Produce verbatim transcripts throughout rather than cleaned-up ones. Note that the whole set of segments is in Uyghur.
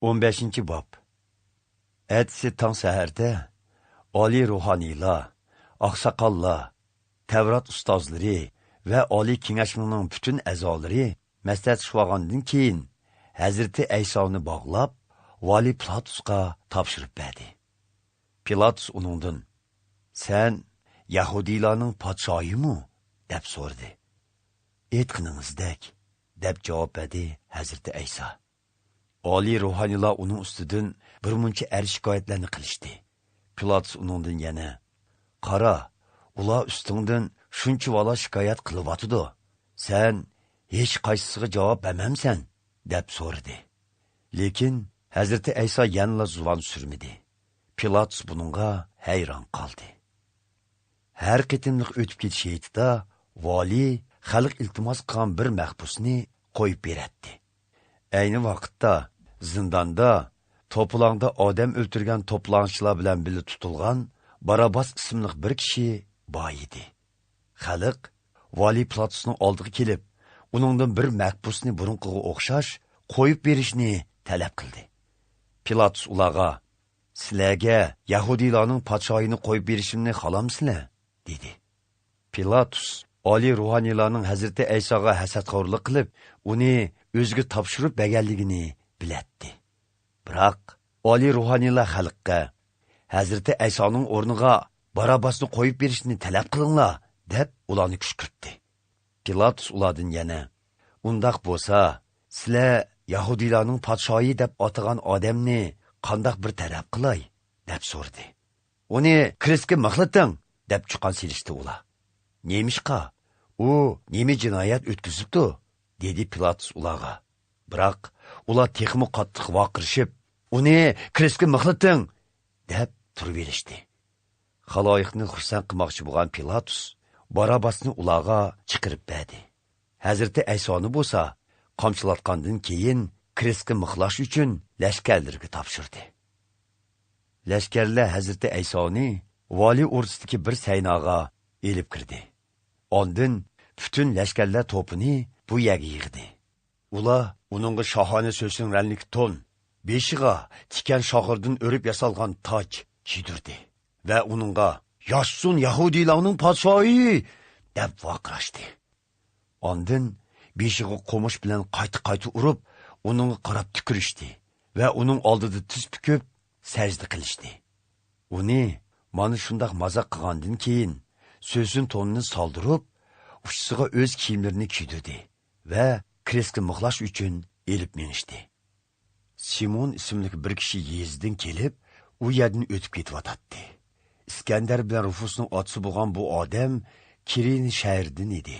ئون بەشىنچى باب. ئەتىسى تاڭ سەھەردە ئالىي روھانىيلار، ئاقساقاللار، تەۋرات ئۇستازلىرى ۋە ئالىي كېڭەشنىڭ پۈتۈن ئەزالىرى مەسلىھەتلىشىۋالغاندىن كېيىن، ھەزرىتى ئەيسانى باغلاپ، ۋالىي پىلاتۇسقا تاپشۇرۇپ بەردى. پىلاتۇس ئۇنىڭدىن، «سەن يەھۇدىيلارنىڭ پادىشاھىمۇ؟» دەپ سورىدى. «ئېيتقىنىڭىزدەك»، دەپ جاۋاب بەردى ھەزرىتى ئەيسا. ئالىي روھانىيلار ئۇنىڭ ئۈستىدىن بىر مۇنچە ئەرز شىكايەتلەرنى قىلىشتى. پىلاتۇس ئۇنىڭدىن يەنە، «قارا، ئۇلار ئۈستۈڭدىن شۇنچىۋالا شىكايەت قىلىۋاتىدۇ. سەن ھېچقايسىسىغا جاۋاب بەرمەمسەن؟» دەپ سورىدى. لېكىن ھەزرىتى ئەيسا يەنىلا زۇۋان سۈرمىدى. پىلاتۇس بۇنىڭغا ھەيران قالدى. ھەر قېتىملىق ئۆتۈپ كېتىش ھېيتىدا ۋالىي خەلق ئىلتىماس قىلغان بىر مەھبۇسنى قويۇپ بېرەتتى. ئەينى ۋاقىتتا زىنداندا توپىلاڭدا ئادەم ئۆلتۈرگەن توپىلاڭچىلار بىلەن بىللە تۇتۇلغان باراباس ئىسىملىق بىر كىشى بار ئىدى. خەلق ۋالىي پىلاتۇسنىڭ ئالدىغا كېلىپ، ئۇنىڭدىن بىر مەھبۇسنى بۇرۇنقىغا ئوخشاش قويۇپ بېرىشنى تەلەپ قىلدى. پىلاتۇس ئۇلارغا، «سىلەرگە يەھۇدىيلارنىڭ پادىشاھىنى قويۇپ بېرىشىمنى خالامسىلەر؟» دېدى. پىلاتۇس ئالىي روھانىيلارنىڭ ھەزرىتى ئەيساغا ھەسەتخورلۇق قىلىپ، ئۇنى ئۆزىگە تاپشۇرۇپ بەرگەنلىكىنى بىلەتتى. بىراق ئالىي روھانىيلار خەلققە، «ھەزرىتى ئەيسانىڭ ئورنىغا باراباسنى قويۇپ بېرىشنى تەلەپ قىلىڭلار» دەپ ئۇلارنى كۈشكۈرتتى. پىلاتۇس ئۇلاردىن يەنە، «ئۇنداق بولسا، سىلەر يەھۇدىيلارنىڭ پادىشاھى دەپ ئاتىغان ئادەمنى قانداق بىر تەرەپ قىلاي؟» دەپ سورىدى. «ئۇنى كرېستكە مىخلىتىڭ!» دەپ چۇقان سېلىشتى ئۇلار. «نېمىشقا؟ ئۇ نېمە جىنايەت ئۆتكۈزۈپتۇ؟» دېدى پىلاتۇس ئۇلارغا. بىراق ئۇلار تېخىمۇ قاتتىق ۋارقىرىشىپ، «ئۇنى كرېستكە مىخلىتىڭ!» دەپ تۇرۇۋېلىشتى. خالايىقنى خۇرسەن قىلماقچى بولغان پىلاتۇس باراباسنى ئۇلارغا چىقىرىپ بەردى. ھەزرىتى ئەيسانى بولسا قامچىلاتقاندىن كېيىن، كرېستكە مىخلاش ئۈچۈن لەشكەرلىرىگە تاپشۇردى. لەشكەرلەر ھەزرىتى ئەيسانى ۋالىي ئوردىسىدىكى بىر سەيناغا ئېلىپ كىردى. ئاندىن پۈتۈن لەشكەرلەر توپىنى بۇ يەرگە يىغدى. ئۇلار ئۇنىڭغا شاھانە سۆسۈن رەڭلىك تون، بېشىغا تىكەن شاخىرىدىن ئۆرۈپ ياسالغان تاج كىيدۈردى ۋە ئۇنىڭغا، «ياشىسۇن يەھۇدىيلارنىڭ پادىشاھى!» دەپ ۋارقىراشتى. ئاندىن بېشىغا قومۇش بىلەن قايتا-قايتا ئۇرۇپ، ئۇنىڭغا قاراپ تۈكۈرۈشتى ۋە ئۇنىڭ ئالدىدا تىز پۈكۈپ، سەجدە قىلىشتى. ئۇنى مانا شۇنداق مازاق قىلغاندىن كېيىن، سۆسۈن تونىنى سالدۇرۇپ، ئۇچىسىغا ئۆز كىيىملىرىنى كىيدۈردى ۋە كرېستكە مىخلاش ئۈچۈن ئېلىپ مېڭىشتى. سىمون ئىسىملىك بىر كىشى يېزىدىن كېلىپ، ئۇ يەردىن ئۆتۈپ كېتىۋاتاتتى. ئىسكەندەر بىلەن رۇفۇسنىڭ ئاتىسى بولغان بۇ ئادەم كىرېنە شەھىرىدىن ئىدى.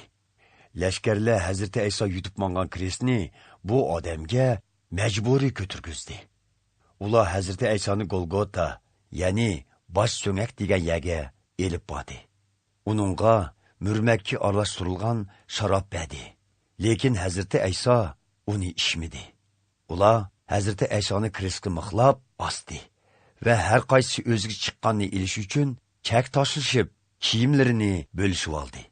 لەشكەرلەر ھەزرىتى ئەيسا يۈدۈپ ماڭغان كرېستنى بۇ ئادەمگە مەجبۇرىي كۆتۈرگۈزدى. ئۇلار ھەزرىتى ئەيسانى گولگوتا، يەنى باش سۆڭەك دېگەن يەرگە ئېلىپ باردى. ئۇنىڭغا مۈرمەككە ئارىلاشتۇرۇلغان شاراب بەردى. لېكىن ھەزرىتى ئەيسا ئۇنى ئىچمىدى. ئۇلار ھەزرىتى ئەيسانى كرېستكە مىخلاپ ئاستى ۋە ھەر قايسىسى ئۆزىگە چىققاننى ئېلىش ئۈچۈن چەك تاشلىشىپ، كىيىملىرىنى بۆلۈشۈۋالدى.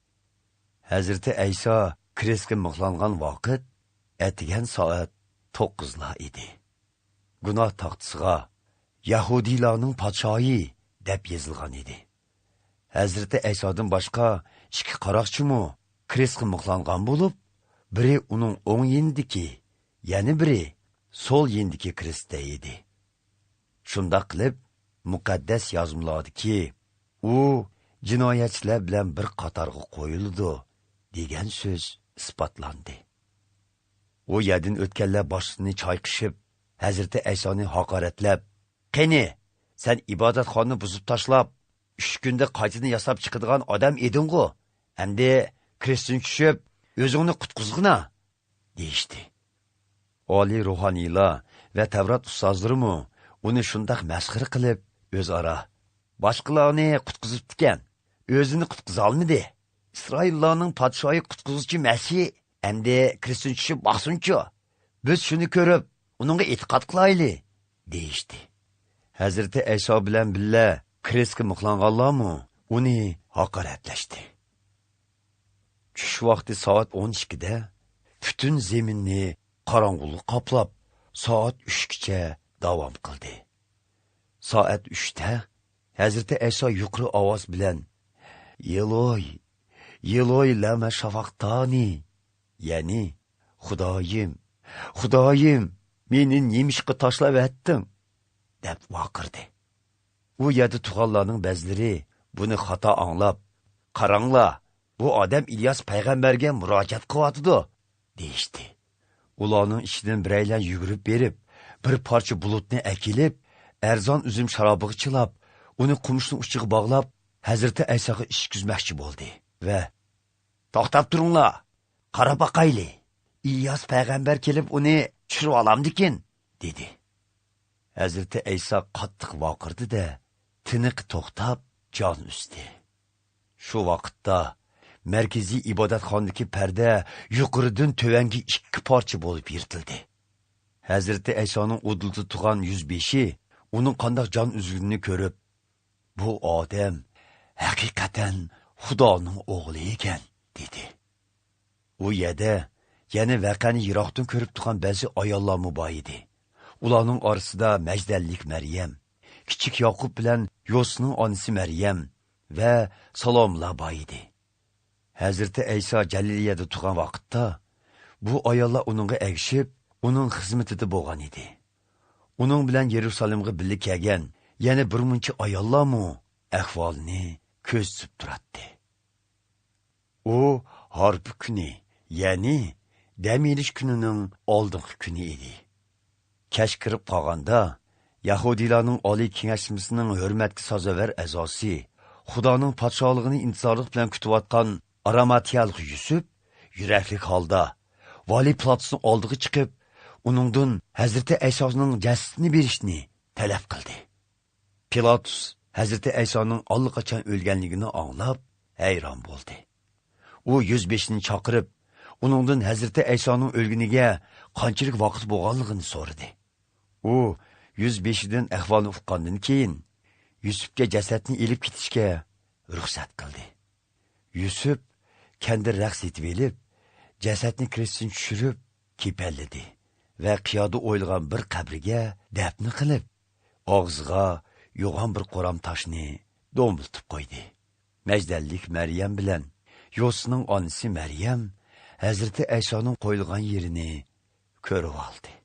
ھەزرىتى ئەيسا كرېستكە مىخلانغان ۋاقىت ئەتىگەن سائەت توققۇزلار ئىدى. گۇناھ تاختىسىغا «يەھۇدىيلارنىڭ پادىشاھى» دەپ يېزىلغان ئىدى. ھەزرىتى ئەيسادىن باشقا ئىككى قاراقچىمۇ كرېستقا مىخلانغان بولۇپ، بىرى ئۇنىڭ ئوڭ يېنىدىكى، يەنە بىرى سول يېنىدىكى كرېستتە ئىدى. شۇنداق قىلىپ، مۇقەددەس يازمىلاردىكى «ئۇ جىنايەتچىلەر بىلەن بىر قاتارغا قويۇلىدۇ» دېگەن سۆز ئىسپاتلاندى. ئۇ يەردىن ئۆتكەنلەر باشلىرىنى چايقىشىپ، ھەزرىتى ئەيسانى ھاقارەتلەپ، «قېنى، سەن ئىبادەتخانىنى بۇزۇپ تاشلاپ، ئۈچ كۈندە قايتىدىن ياساپ چىقىدىغان ئادەم ئىدىڭغۇ؟ ئەمدى كرېستتىن چۈشۈپ، ئۆزۈڭنى قۇتقۇزغىنا!» دېيىشتى. ئالىي روھانىيلار ۋە تەۋرات ئۇستازلىرىمۇ ئۇنى شۇنداق مەسخىرە قىلىپ، ئۆزئارا، «باشقىلارنى قۇتقۇزۇپتىكەن، ئۆزىنى قۇتقۇزالمىدى. ئىسرائىللارنىڭ پادىشاھى قۇتقۇزغۇچى مەسىھ ئەمدى كرېستتىن چۈشۈپ باقسۇنچۇ! بىز شۇنى كۆرۈپ، ئۇنىڭغا ئېتىقاد قىلايلى!» دېيىشتى. ھەزرىتى ئەيسا بىلەن بىللە كرېستكە مىخلانغانلارمۇ ئۇنى ھاقارەتلەشتى. چۈش ۋاقتى سائەت ئون ئىككىدە پۈتۈن زېمىننى قاراڭغۇلۇق قاپلاپ، سائەت ئۈچكىچە داۋام قىلدى. سائەت ئۈچتە ھەزرىتى ئەيسا يۇقىرى ئاۋاز بىلەن، «يېلوي، يېلوي، لەمە شافاقتانى؟» يەنى، «خۇدايىم، خۇدايىم، مېنى نېمىشقا تاشلاۋەتتىڭ؟» دەپ ۋارقىرىدى. ئۇ يەردە تۇرغانلارنىڭ بەزىلىرى بۇنى خاتا ئاڭلاپ، «قاراڭلار، بۇ ئادەم ئىلياس پەيغەمبەرگە مۇراجىئەت قىلىۋاتىدۇ» دېيىشتى. ئۇلارنىڭ ئىچىدىن بىرەيلەن يۈگۈرۈپ بېرىپ، بىر پارچە بۇلۇتنى ئەكېلىپ، ئەرزان ئۈزۈم شارابىغا چىلاپ، ئۇنى قومۇشنىڭ ئۇچىغا باغلاپ، ھەزرىتى ئەيساغا ئىچكۈزمەكچى بولدى ۋە، «توختاپ تۇرۇڭلار، قاراپ باقايلى، ئىلياس پەيغەمبەر كېلىپ ئۇنى چۈشۈرۈۋالامدىكىن؟» دېدى. ھەزرىتى ئەيسا قاتتىق ۋارقىرىدى-دە، تىنىقى توختاپ، جان ئۈزدى. شۇ ۋاقىتتا مەركىزىي ئىبادەتخانىدىكى پەردە يۇقىرىدىن تۆۋەنگە ئىككى پارچە بولۇپ يىرتىلدى. ھەزرىتى ئەيسانىڭ ئۇدۇلدا تۇرغان يۈزبېشى ئۇنىڭ قانداق جان ئۈزگىنىنى كۆرۈپ، «بۇ ئادەم ھەقىقەتەن خۇدانىڭ ئوغلى ئىكەن» دېدى. ئۇ يەردە يەنە ۋەقەنى يىراقتىن كۆرۈپ تۇرغان بەزى ئاياللارمۇ بار ئىدى. ئۇلارنىڭ ئارىسىدا مەجدەللىك مەريەم، كىچىك ياقۇپ بىلەن يوسىنىڭ ئانىسى مەريەم ۋە سالومىلار بار ئىدى. ھەزرىتى ئەيسا جەلىلىيەدە تۇرغان ۋاقىتتا، بۇ ئاياللار ئۇنىڭغا ئەگىشىپ، ئۇنىڭ خىزمىتىدە بولغان ئىدى. ئۇنىڭ بىلەن يېرۇسالېمغا بىللە كەلگەن يەنە بىر مۇنچە ئاياللارمۇ ئەھۋالنى كۆزىتىپ تۇراتتى. ئۇ ھارپا كۈنى، يەنى دەم ئېلىش كۈنىنىڭ ئالدىنقى كۈنى ئىدى. كەچ كىرىپ قالغاندا، يەھۇدىيلارنىڭ ئالىي كېڭەشمىسىنىڭ ھۆرمەتكە سازاۋەر ئەزاسى، خۇدانىڭ پادىشاھلىقىنى ئىنتىزارلىق بىلەن كۈتۈۋاتقان ئاراماتىيەلىك يۈسۈپ، يۈرەكلىك ھالدا ۋالىي پىلاتۇسنىڭ ئالدىغا چىقىپ، ئۇنىڭدىن ھەزرىتى ئەيسانىڭ جەسىتىنى بېرىشنى تەلەپ قىلدى. پىلاتۇس ھەزرىتى ئەيسانىڭ ئاللىقاچان ئۆلگەنلىكىنى ئاڭلاپ، ھەيران بولدى. ئۇ يۈزبېشىنى چاقىرىپ، ئۇنىڭدىن ھەزرىتى ئەيسانىڭ ئۆلگىنىگە قانچىلىك ۋاقىت بولغانلىقىنى سورىدى. ئۇ يۈزبېشىدىن ئەھۋالنى ئۇققاندىن كېيىن، يۈسۈپكە جەسەتنى ئېلىپ كېتىشكە رۇخسەت قىلدى. يۈسۈپ كەندىر رەخت سېتىۋېلىپ، جەسەتنى كرېستتىن چۈشۈرۈپ، كېپەنلىدى ۋە قىيادا ئويۇلغان بىر قەبرىگە دەپنە قىلىپ، ئاغزىغا يوغان بىر قورام تاشنى دومىلىتىپ قويدى. مەجدەللىك مەريەم بىلەن يوسىنىڭ ئانىسى مەريەم ھەزرىتى ئەيسانىڭ قويۇلغان يېرىنى كۆرۈۋالدى.